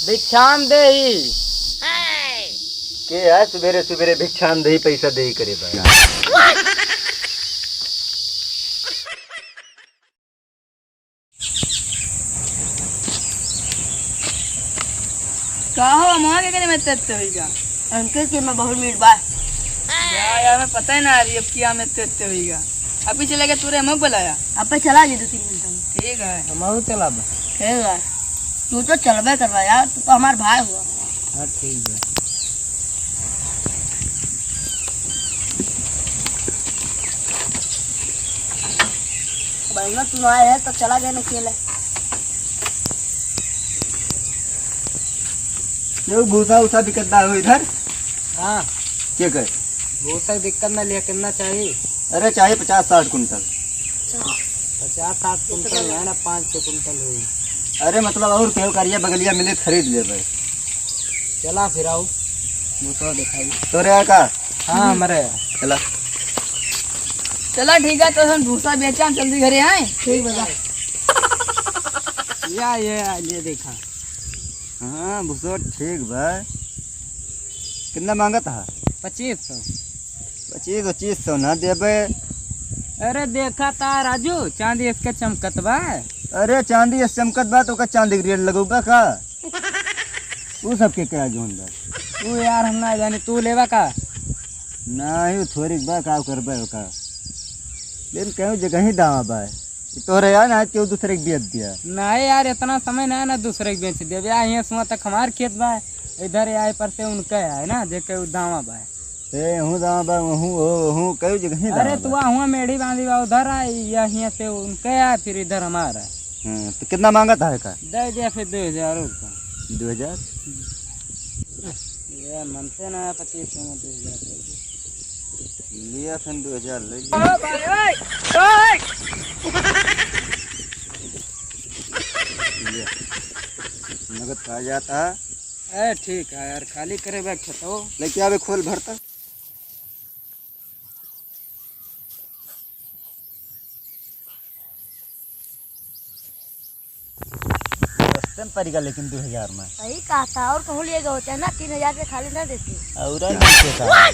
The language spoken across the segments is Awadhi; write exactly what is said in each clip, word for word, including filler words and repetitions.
भिक्षाम देही। के है सुबेरे सुबेरे भिक्षाम देही, पैसा देही करे बा? का हो, अम्मा के केने में तत्ते होई का? अंकल के में बहुत मीठ बा। या, या, में पता ही ना रही अब क्या में तत्ते होई का। अभी चले गए तूरे मग बुलाया। अब पे चला जी दो तीन घंटा में। ठीक है। हम चला बा। ठीक है। तू तो चलबे करवा यार, तू तो हमार भाई हुआ। हाँ, ठीक है। बहना, तू आए है तो चला गए ना खेले। ये भूसा उसा बिकता हो इधर? हाँ। के कर? भूसा दिक्कत ना लिया करना चाहिए। अरे, चाहे पचास साठ कुंटल। पचास साठ कुंटल है ना, पाँच छः कुंटल हुई। अरे, मतलब, और केहू करिया बगलिया मिले, खरीद ले भाई। चला फिर आओ, भूसा दिखाई। तोरे यहाँ का? हाँ, हमारे यहाँ। चला। चला, ठीक है, तो हम भूसा बेचा, हम जल्दी घरे आए। ठीक बा। या, ये, ये देखा। हाँ, भूसा ठीक बा। कितना मांगत हा? पच्चीस सौ। पच्चीस, पच्चीस सौ ना देबे। अरे देखा ता राजू, चांदी इसके चमकत बा। अरे चांदी इस चमकत बा तो का चांदी के रेट लगौबा का? उ सब के क्या जोन बा? उ यार हम ना जानी, तू लेबा का? नाही, उ थोड़ी बा, का करबे ओका? लेकिन कहूँ जगह ही दावा बा। तोरे यार ना केहू दूसरे के बेच दिया। नाही यार, इतना समय ना, ना दूसरे के बेच दिया। या यहाँ सुआ तक हमार खेत बा, इधर आए पर से उनका है ना, जेके उ दावा बा। ए, हूँ दावा बा, हूँ, ओ, हूँ, कई जगह ही अरे दावा तू बा। हुआ मेढ़ी बांधी बा उधर आ, या हियाँ से उनके आ, फिर इधर हमारा। हाँ, तो कितना मांगत है का? दे दे फिर दो हजार और का। दो हजार? ये मनते ना, पच्चीस सौ में दो हजार दे दे। लिया फिर दो हजार ले लिया। ओ भाई, ओए, ओए। लिया। नगद खा जाता है। ए, ठीक है यार, खाली करे बा खेतवा। लेके आवे खोल भरता। सस्ते में पड़ेगा लेकिन दो हजार में। सही कहा था, और कहूँ लिए गए होते हैं ना, तीन हजार से खाली ना देते। और नहीं देता।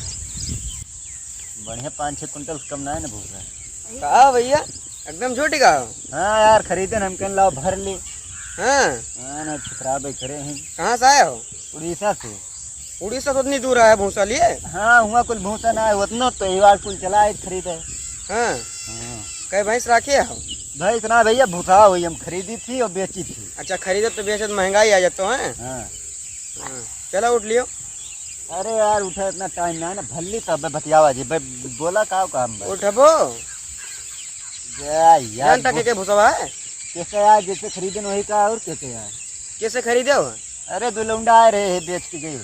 बढ़िया पाँच छः कुंटल से कम ना है ना भूसा। सही का भैया, एकदम झूठी का हो? हाँ यार, खरीदे न, हम कहन लाओ भर ले। हाँ। हाँ ना, ठुकरा बे करे हैं। कहाँ से आए हो? उड़ीसा से। उड़ीसा से उतनी दूर आया भूसा लिए? हाँ, हुआ कुल भूसा ना है, उतना तो ये बार कुल चला है खरीदे। हाँ। हाँ। कई भैंस राखी है? भैंस ना भैया, भूसा हुई हम खरीदी थी और बेची थी। अच्छा, खरीदे तो बेचे तो महंगाई आ जाता है। हाँ। हाँ। चलो उठ लियो। अरे यार, उठे इतना टाइम ना है ना, भल्ली तब बतियावा जी, बे-, बोला का काम बा? उठबो? जा यार, जानता के, भू-, के भूसवा है? कैसे यार, जैसे खरीदन वही का और कैसे यार? कैसे खरीदे हो? अरे, दो लौंडा आए रहे हैं, बेच के गए।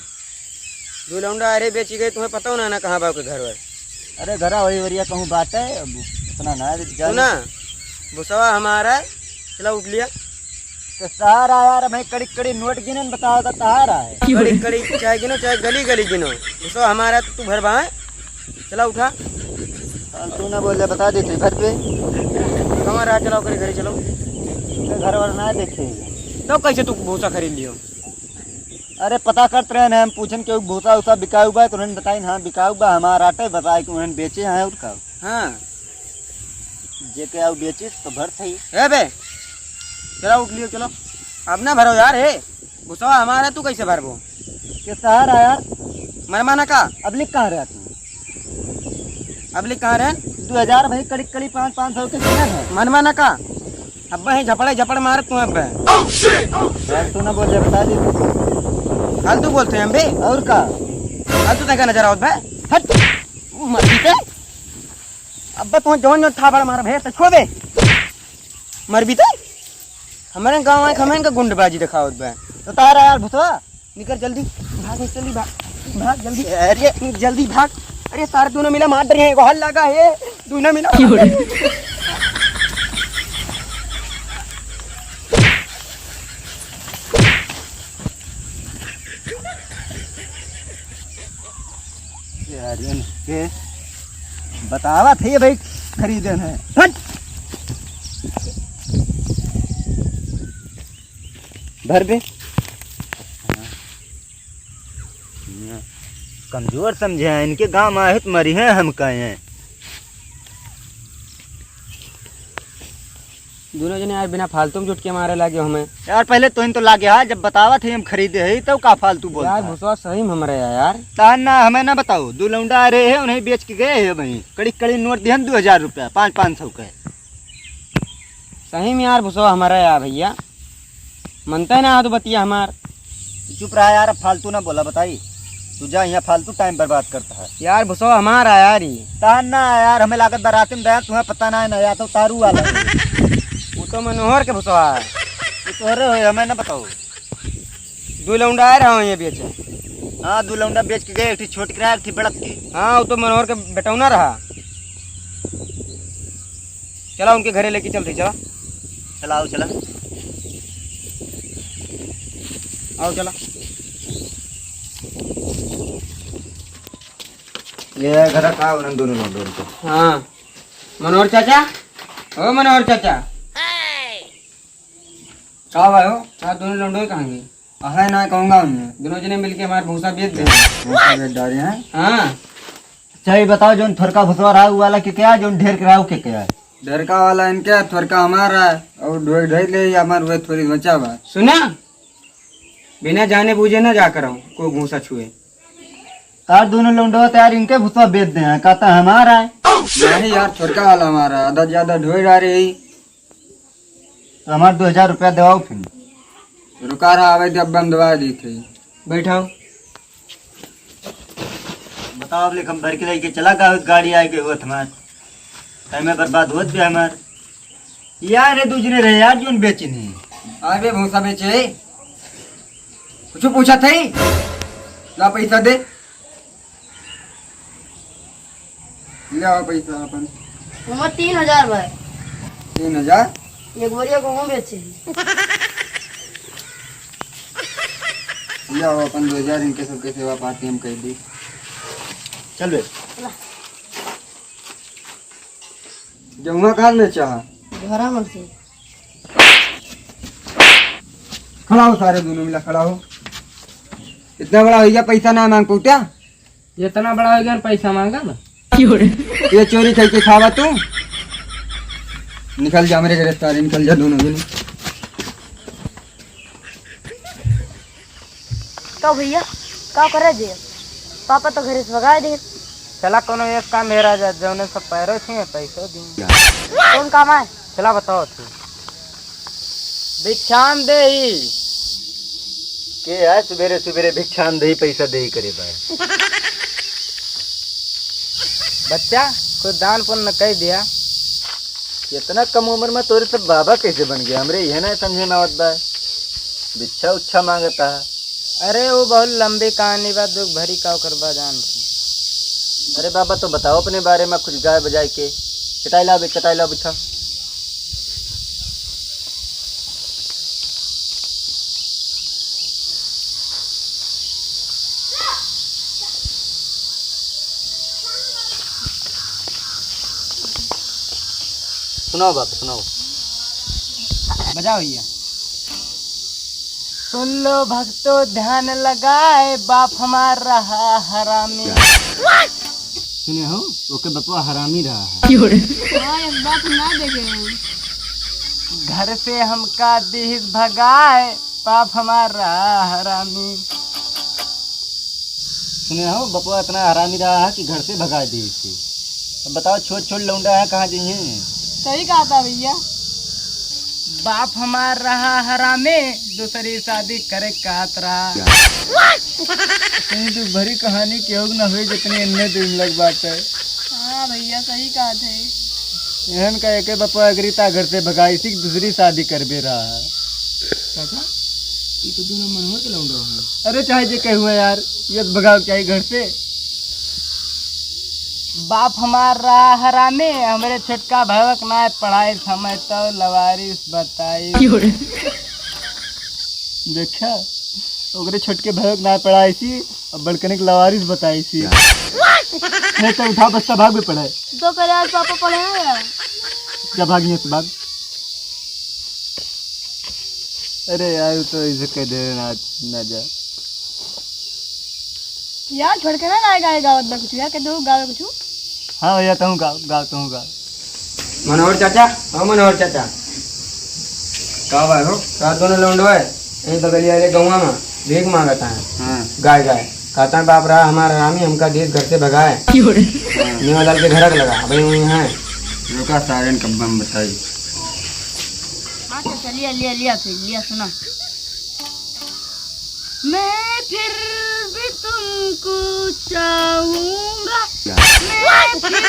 दो लौंडा आए रहे, बेच के गए, तुम्हें पता हो ना, ना कहाँ बा के घर वर? अरे, घरा वही वरिया कहूँ बात है, अब इतना ना है, जान- सुना, भूसवा हमारा है, चला उठ लिया। तो सारा यार, मैं कड़ी कड़ी नोट गिनन बताओ तो तहारा है। कड़ी कड़ी चाहे गिनो, चाहे गली गली गिनो, भूसवा हमारा है तो तू भरबा है। चला उठा। फालतू ना बोल, बता देते घर पे। कहाँ रहा, चला ओकरे घरे चलो। तो घर वर ना देखे। तो कैसे तू भूसा खरीद लियो? अरे पता करत रहे ना, हम पूछन के भूसा उसा बिकाऊ बा, तो उन्होंने बताइन हाँ बिकाऊ बा, हमारा आटे बताए कि उन्होंने बेचे हैं और का। हाँ। जे के आऊ बेचिस तो भर सही। ए बे, चला उठ लियो, चलो। अब ना भरो यार, हे। भूसवा हमारा, तू कैसे भरबो? के सहारा यार। मनमाना का? अब लिख कहाँ रहा तू? अब लिख कहाँ रहे? दो हजार भाई, कड़ी कड़ी पाँच, पाँच सौ के कितना है? मनमाना का? अब ही झपड़े झपड़ मार तू अब। यार तू ना बोल, बता दे। फालतू बोलते हैं हम भी। और का? फालतू तक नजर आवत बे। हट। मर गई ते। अब तू जौन जौन थापड़ मार भैया, तो छोबे। मर भी ते। हमारे गाँव आए, हमें इनका गुंडबाजी दिखावत बे। तो तारा यार भूसवा। निकल जल्दी, भाग, जल्दी भाग, भाग जल्दी, अरे जल्दी भाग। अरे सारे दोनों मिला मार डरे हैं, एगो हल लगा है, दोनों मिला मार डरे हैं। यार, इनके बतावा थे भाई, खरीदे हैं। हट। भर दे। कमजोर समझे हैं, इनके गाँव में आए तो मरी हैं हम कहे हैं। दोनों जने यार बिना फालतू में झुटके मारे लागे हमें। यार पहले तो इन तो लागे हा, जब बतावत है हम खरीदे है तो का फालतू बोलता यार है? भुसवा सही में हमरे है यार। तान ना हमें ना बताओ, दो लौंडा आ रहे हैं, उन्हें बेच के गए हैं वहीं। कड़ी कड़ी नोट दिहन दो हजार रुपया, पाँच पाँच सौ के। सही में यार भुसवा हमारा यार भैया, मनता ही ना तो बतिया हमार। तू चुप रहा यार, अब फालतू ना बोला बताई। तू जा, यहाँ फालतू टाइम बर्बाद करता है। यार भुसवा हमारा यार ही। तान ना यार, हमें लागत बा रात में दया, तुम्हें पता ना है ना, या तो तारू वाला है। वो तो मनोहर के भुसवा है। ये तोहरे हो, हमें ना बताओ। दो लौंडा आए रहा ये बेचे। हाँ, दो लौंडा बेच के गए, एक ठी छोट के रहा, एक ठी बड़क के। हाँ, वो तो मनोहर के बेटौना रहा। चला उनके घरे लेके चलते, चला। चला, आओ, चला। आओ, चला। ये घर का उन्हन दोनों लौंडों को। हाँ। मनोहर चाचा, ओ मनोहर चाचा। का भाई हो? हाँ, दोनों लौंडों कहाँ गए? अहे ना कहूँगा उन्हें। दोनों जने मिलके हमारे भूसा बेच दे। भूसा बेच डारे हैं? हाँ। अच्छा, ये बताओ, जोन थोरका भुसवा रहा, वो वाला के क्या, जोन ढेर के रहा, वो के क्या है? ढेरका वाला इनके, थोरका हमारा है, और ढोई ढोई ले, हमार वही थोड़ी बचा बा। सुना, बिना जाने बूझे ना जा करो, को भूसा छुए। तार दोनों लौंडवा तो यार इनके भुसवा बेच दे हैं, कहता हमारा है। नहीं यार, थोरका वाला हमारा, आधा ज्यादा ढोई डारे ही। तो हमार दो हजार रुपया देवाओ फिर। रुका रहा, आवे जब बंदवा दी थे। बैठाओ। बताओ, अब लेकिन भर के लेके चला गया, गाड़ी आए के हुआ तुम्हार। टाइम बर्बाद होत भी हमार। यार, ये दूसरे रहे यार, जोन बेचे नहीं। अरे, भूसा बेचे। कुछ पूछा थे? ला पैसा दे। ले आओ पैसा अपन। ओमा तीन हजार बा। तीन हजार? एक बोरिया गेहूं बेचे। ले आओ अपन दो हजार, इनके सबके सेवा पाती हम कर दी। चल बे। चला। गेहुआ कहाँ में चाह? घरा में से। खड़ा हो सारे दोनों मिला, खड़ा हो। इतना बड़ा हो गया, पैसा ना मांग पौत्या? इतना बड़ा हो गया, पैसा मांगा बा? ये चोरी करके खावा तू? निकल जा मेरे घर से सारे, निकल जा दोनों जने। का भैया, का करे जे? पापा तो घरे से भगाए दे। चला कोनो एक काम हेरा जा, जौने सब पैरो छे, पैसो दी। कौन काम है? चला बताओ तू। भिक्षान देही। के है सुबेरे सुबेरे भिक्षान देही, पैसा देही करे बा? बच्चा, कुछ दान पुण्य कर दिया। इतना कम उम्र में तोरे सब बाबा कैसे बन गया? हमरे यह ना समझे में आवत बा। भिक्षा उच्छा मांगता। अरे, वो बहुत लंबी कहानी बा, दुख भरी का ओकर बा जान के। अरे बाबा, तो बताओ अपने बारे में कुछ गाय बजाए के। चटाई लाओ बे, चटाई लाओ, बिछाओ। सुनाओ बाप, सुनाओ। बजाओ भैया। सुन लो भक्तों ध्यान लगाए, बाप हमार रहा हरामी। सुने हो, ओके बपवा हरामी रहा है। हाँ, एक बात ना देखे हैं। घर से हमका दिहिस भगाए, बाप हमार रहा हरामी। सुने हो, बपवा इतना हरामी रहा है कि घर से भगा दिहिस। अब बताओ, छोट छोट लौंडा है, कहाँ जइहें? सही कहा था भैया। बाप हमार रहा हरामी, दूसरी शादी करे कहत रहा। कहीं तो भरी कहानी केहू न हुई, जितनी इनमें दिन लग बात है। हाँ भैया, सही कहा थे। एहन का एके बपवा अगरी ता घर से भगाई सी, दूसरी शादी करबे रहा है। चाचा, ये तो दोनों मनोहर के लौंडा हैं। अरे चाहे जे कहे हुए यार, ये तो भगाओ क्या ही घर से। बाप हमार रहा हरामी, हमरे छोटका भवक ना पढ़ाई, समय तो लवारिस बताई। देखा, ओकरे छोटके भवक ना पढ़ाई सी, अब बड़कने के लवारिस बताई सी। नहीं तो उठा बस्ता भाग भी पड़े। तो करे आज पापा पढ़े हैं यार। जा भाग यहाँ से भाग। अरे यार, वो तो ऐसे कह दे ना, ना जा। यार, छोड़ के ना गाए, गाए, गावत बा कुछ, यार, कह दो, गावे कुछ। हाँ भैया, तहूँ गाओ, गाओ, तहूँ गाओ। मनोहर चाचा, ओ मनोहर चाचा। का बा हो? का दोनों लौंडो है, यही बगलिया वाले गौवा में भीख मांगता है। हाँ। गाय, गाय। कहता है, "बाप रहा हमारा हरामी, हमका देश घर से भगाए।" क्यों रे? हाँ। मेवालाल के घर लगा, अबे वहीं है। रुका, सारेन कब्बा में बताई। हाँ, चाचा, लिया, लिया, लिया, फिर लिया, सुना। मैं फिर भी तुमको चाहूंगा, मैं फिर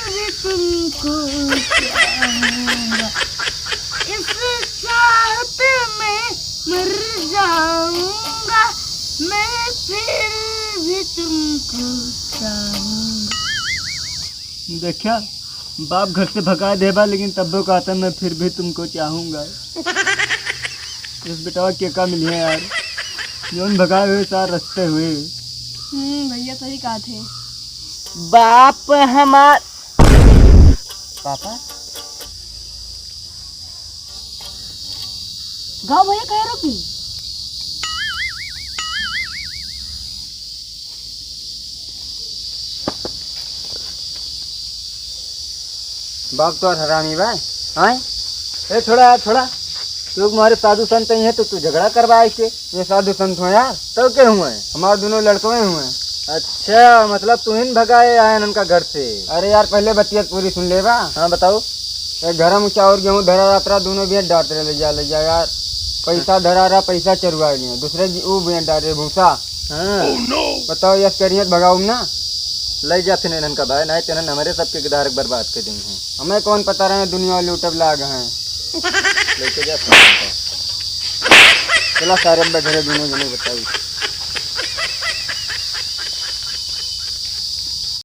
भी तुमको चाहूंगा, इस चाहत में मर जाऊंगा, मैं फिर भी तुमको चाहूंगा। देखा, बाप घर से भगा देबा, लेकिन तब्बो कहता, "मैं फिर भी तुमको चाहूंगा।" इस बेटवा के का मिली है यार, जौन भगाए हुए सार रस्ते हुए। हम्म, भैया सही कहा थे। बाप हमार, पापा, गाँव भैया कहे रुकी। बाप तो हरामी बा, हैं? ए, छोड़ा यार, छोड़ा। तू हमारे साधु संत ही है, तो तू झगड़ा करवा आइके। ये साधु संत हो यार, तो के हुए? हमारे दोनों लड़कवे हुए। अच्छा, मतलब तू ही न भगाए आए इनका घर से? अरे यार, पहले बतिया पूरी सुन ले बा। हाँ, बताओ। एक घर में चाउर गेहूँ धरा रहत रहा, दोनों बिया डांट रहे, "ले जा, ले जा यार।" पैसा धरा रहा, पैसा चरुआ लिया। दूसरे जी, ऊ बिया डांट रहे, भूसा। हाँ। बताओ, यस करिए, भगाऊं ना? ले जा फिर इन्हन का भाई, नहीं तो इन्हन हमारे सबके धारक बर्बाद कर देंगे। हमें कौन पता रहे दुनिया वाले उठब लाग हैं। लेके जा फिर इनका। चला सारे, अब घरे दोनों जने बताई।